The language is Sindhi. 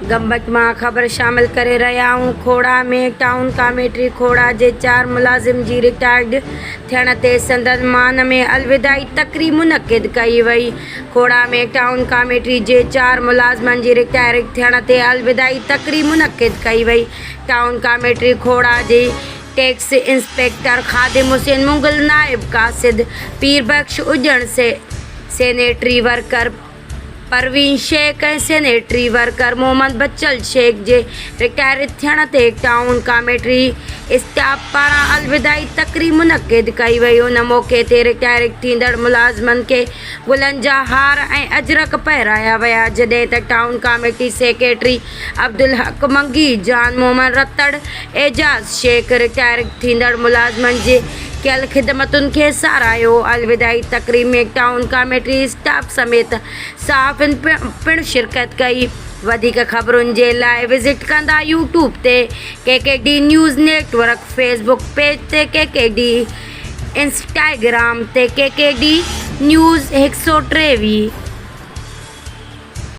گمبٽ مان خبر شامل ڪري رهيا آهيون کوڙا ۾ ٽائون ڪاميٽي کوڙا جي چار ملازم جي رٽائرڊ ٿيڻ تي سندن مان ۾ الوداعي تقريب منعقد ڪئي وئي کوڙا ۾ ٽائون ڪاميٽي جي چار ملازمن جي رٽائرڊ ٿيڻ تي الوداعي تقريب منعقد ڪئي وئي ٽائون ڪاميٽي کوڙا جي ٽيڪس انسپيڪٽر خادم حسين مغل نائب قاصد پير بخش اڄڻ sanitary worker Parveen Shaikh ۽ sanitary worker Muhammad Bachal Shaikh جي رٽائر ٿيڻ تي ٽائون ڪاميٽي اسٽاف پاران الوداعي تقريب منعقد ڪئي وئي. ان موقعي تي رٽائر ٿيندڙ ملازمن کي گلن جا هار ۽ اجرڪ پهرايا ويا، جڏهن ته town committee secretary Abdulhaq Mangi, Jan Muhammad Ratar, Ejaz Shaikh retire ٿيندڙ ملازمن جي ڪيل خدمتن کي ساراهيو. الوداعي تقريب ۾ ٽائون ڪاميٽي اسٽاف سميت صحافين پڻ شرڪت ڪئي. وڌيڪ خبرن جي لاء وزٽ ڪندا يوٽيوب تي K K D news network, Facebook page تي ڪي ڪي ڊي، انسٽاگرام تي ڪي ڪي ڊي نيوز هڪ سئو ٽيويهه.